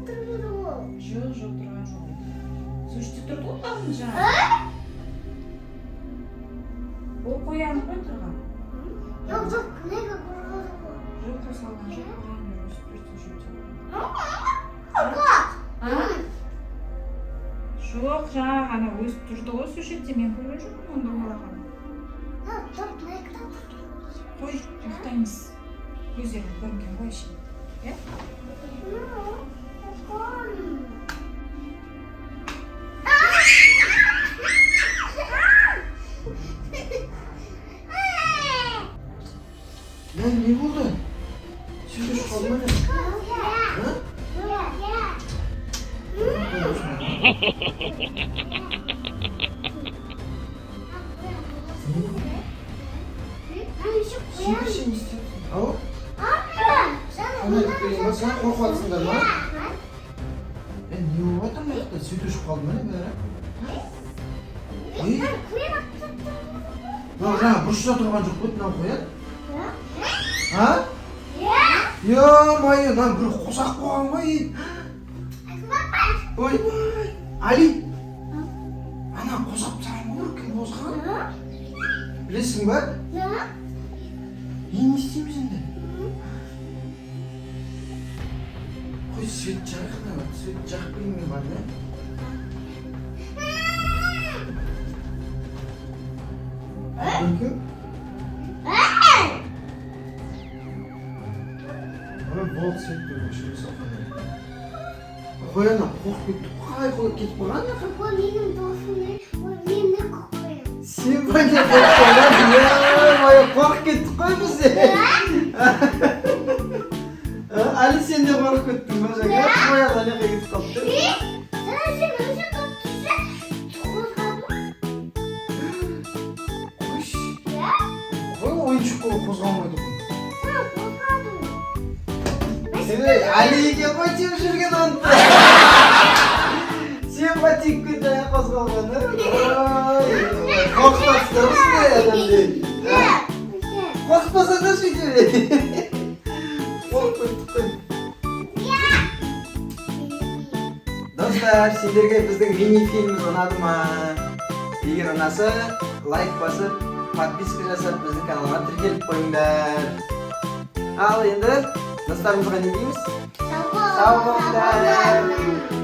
тұрып еді ғой. Жоқ, жоқ, тұрған жоқ. Сол жерде тұрды ғой бағана жаңа. Ол қоян ғой тұрған. Жоқ, жоқ, книга қозғалды ғой. Жоқ, қозғалған жоқ, қояндар өсіп тұр сол жерде. Апа! А? Жоқ, жаңа ғана өсіп тұрды ғой сол жерде, мен көрген жоқпын оны домалағанын. Жоқ, книга тұрды. Қой, ұйықтаймыз. Көздерің көрінген ғой әшейін. Иә? Lan ne oldu? Şimdi şu kalma ne? Ha? Сен не істеп? Ау? Ана айтып ба, сен қорқып жатсыңдар ма? Е, не болып жатыр мына жақта? Свет өшіп қалды ма не бәрі? Ей, мынау жаңа бұрышта тұрған жоқ па еді, мынау қоян? А? Ё-моё, мынаны бір қосақ қойған ғой. Ей. Ойбай, Али. Ана қозғап тастаған ғой, кім қозғаған? Білесің ба? Енді не істейміз енді? Қой, свет жағайық, мына свет жағып берейін мен барып, иә? Кім? Ана болды, свет өшіре салған. Қояннан қорқып кетті. Қалай қойып кетіп қалған ана? Ол менің досым, ол мені қоян. Сен ба, не қорқып қалған? Ё-моё, қорқып кеттік қой біз де. Али, сен де қорқып кеттің ба жаңа? Қоян ана жаққа кетіп қалыпты. Сен өзі тұрса, қозғалды. Қойшы. Қой, ойыншық қой, қозғалмайды ғой. Сен қозғалдың. Сен Али екен ғой теуіп жүрген оны. Сен ба тиіп кетті қозғалған, ой, қорқытасыздар ғой сіздер адамды. Қорқытпасаңдаршы өйтіп. Қорқып кеттік қой. Достар, сендерге біздің мини фильміміз ұнады ма? Егер ұнаса, лайк басып, подписка жасап, біздің каналға тіркеліп қойыңдар. Ал енді достарымызға не дейміз? Сау болыңдар.